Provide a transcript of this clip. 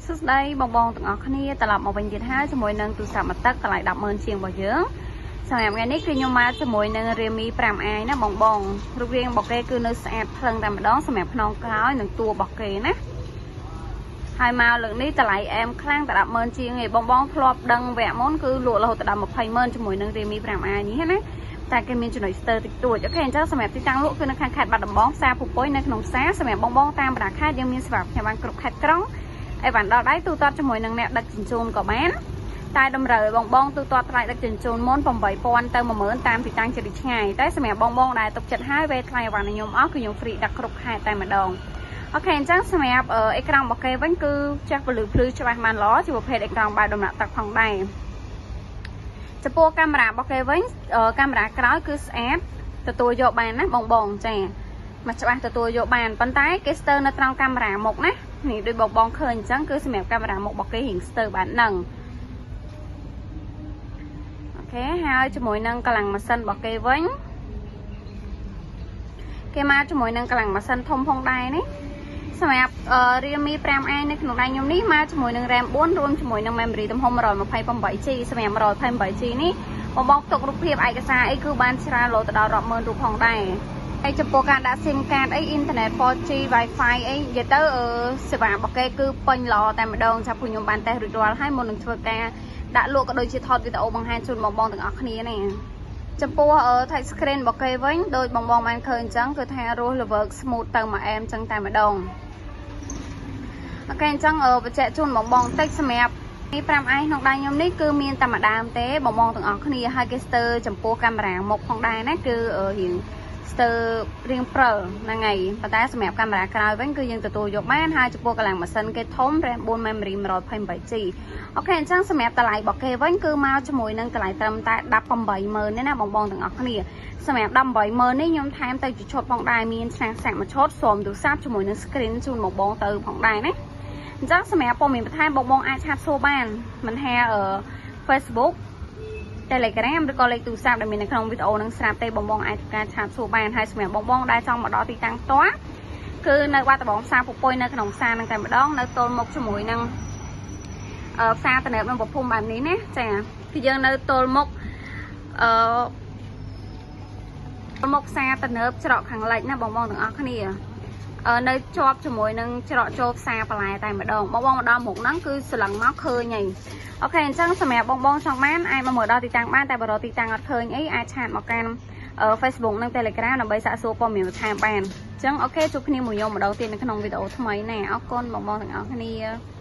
សួស្តីបងបងទាំងអស់គ្នាត្រឡប់មកវិញទៀតហើយជាមួយនឹងទូរស័ព្ទមួយទឹកតម្លៃ100,000ជាងរបស់យើងសម្រាប់ថ្ងៃនេះគឺខ្ញុំមកជាមួយនឹង Realme 5i ណាបងបងរូបរាងរបស់គេគឺនៅស្អាតភ្លឹងតែម្ដងសម្រាប់ខ្នងក្រោយនិងតួរបស់គេណាហើយមកលើកនេះតម្លៃអែមខ្លាំងតែ100,000ជាងឯងបងបងធ្លាប់ដឹងវគ្គមុនគឺលក់រហូតដល់200,000ជាមួយនឹង Realme 5i នេះណាតែគេមានចំណុចស្ទើរតិចតួច។ OK អញ្ចឹងសម្រាប់ទីតាំងលក់គឺនៅខាងខេត្តបាត់ដំបងផ្សារភូពុយនៅក្នុងផ្សារសម្រាប់បងបងតាមបណ្ដាខេត្តយើងមានសេវាផ្ញើបានគ្រប់ខេត្តក្រុងអីវ៉ាន់ដល់ដៃទូទាត់ជាមួយនឹងអ្នកដឹកជញ្ជូនក៏បានតែតម្រូវឲ្យបងបងទូទាត់ថ្លៃដឹកជញ្ជូនមុន8000ទៅ10000តាមទីតាំងជិតឆ្ងាយតែសម្រាប់បងបងដែលទុកចិត្តហើយវេថ្លៃអីវ៉ាន់ខ្ញុំអស់គឺខ្ញុំ free ដឹកគ្រប់ខេត្តតែម្ដង។ OK អញ្ចឹងសម្រាប់អេក្រង់របស់គេវិញគឺចាស់ពលឺភ្លឺច្បាស់បានល្អជាប្រភេទអេក្រង់បែបដំណាក់ទឹកផងដែរចំពោះកាមេរ៉ារបស់គេវិញកាមេរ៉ាក្រោយគឺស្អាតទទួលយកបានណាបងបងចាមកច្បាស់ទទួលយកបានប៉ុន្តែគេស្ទើរនៅត្រង់កាមេរ៉ាមុខណានេះដូចបងបងឃើញអញ្ចឹងគឺសម្រាប់កាមេរ៉ាមុខរបស់គេរៀងស្ទើរបានហ្នឹង។ OK ហើយជាមួយនឹងកម្លាំងម៉ាស៊ីនរបស់គេវិញគេមកជាមួយនឹងកម្លាំងម៉ាស៊ីនធំផងដែរនេះសម្រាប់ Realme 5i នៅក្នុងដៃខ្ញុំនេះមកជាមួយនឹង RAM 4រួមជាមួយនឹង memory ទំហំ 128GB សម្រាប់ 128GB នេះបងបងផ្ទុករូបភាពឯកសារអីគឺបានច្រើនលោទៅដល់រាប់ម៉ឺនរូបផងដែរហើយចំពោះការដាក់ SIM card អី internet 4G Wi-Fi អីនិយាយទៅសេវារបស់គេគឺពេញល្អតែម្ដងចាប់ពួកខ្ញុំបានតេស្តរួចរាល់ហើយមុននឹងធ្វើការដាក់លក់ក៏ដូចជាថតវីដេអូបង្ហាញជូនបងបងទាំងអស់គ្នានេះចំពោះ touch screen របស់គេវិញដូចបងបងបានឃើញអញ្ចឹងគឺថារស់ល្វើក smooth ទៅមួយអែមអញ្ចឹងតែម្ដង។ OK អញ្ចឹងបញ្ជាក់ជូនបងបងតិចសម្រាប់នេះ 5i ក្នុងដៃខ្ញុំនេះគឺមានតែមួយដើមទេបងបងទាំងអស់គ្នាហើយគេស្ទើរចំពោះកាមេរ៉ាមុខផងដែរណាគឺរៀងស្ទើររៀងព្រិលហ្នឹងហើយប៉ុន្តែសម្រាប់កាមេរ៉ាក្រោយវិញគឺយើងទទួលយកបានហើយចំពោះកម្លាំងម៉ាស៊ីនគេធំ RAM 4 memory 128GB OK អញ្ចឹងសម្រាប់តម្លៃរបស់គេវិញគឺមកជាមួយនឹងតម្លៃត្រឹមតែ180,000ទេណាបងបងទាំងអស់គ្នាសម្រាប់180,000នេះខ្ញុំថែមទៅជាឈុតផងដែរមានឆ្នាំងសាក់មួយឈុតស្រោមទូរស័ព្ទជាមួយនឹង screen ជូនបងបងទៅផងដែរណាអញ្ចឹងសម្រាប់ព័ត៌មានបន្ថែមបងបងអាច chat សួរបានមិនថា Facebook Telegram ឬក៏លេខទូរស័ព្ទដែលមាននៅក្នុងវីដេអូនឹងស្រាប់ទេបងបងអាចធ្វើការ chat សួរបានហើយសម្រាប់បងបងដែលចង់មកដល់ទីតាំងផ្ទាល់គឺនៅបាត់ដំបងផ្សារពពុយនៅក្នុងផ្សារនឹងតែម្ដងនៅទល់មុខជាមួយនឹងផ្សារទំនើបនឹងប្រភុំបែបនេះណាចាគឺយើងនៅទល់មុខអឺមុខផ្សារទំនើបច្រកខាងលិចណាបងបងទាំងអស់គ្នានៅជាប់ជាមួយនឹងច្រកចូលផ្សារបន្លែតែម្ដងបងបងមកដល់មុខហ្នឹងគឺស្លឹងមកឃើញហើយ OK អញ្ចឹងសម្រាប់បងបងចង់បានអាចមកមើលដល់ទីតាំងបានតែបើរកទីតាំងអត់ឃើញអីអាច chat មកកាន់ Facebook និង Telegram ដើម្បីសាកសួរព័ត៌មានបន្ថែមបានអញ្ចឹង OK ជួបគ្នាមួយខ្ញុំម្ដងទៀតនៅក្នុងវីដេអូថ្មីណាអរគុណបងបងទាំងអស់គ្នា។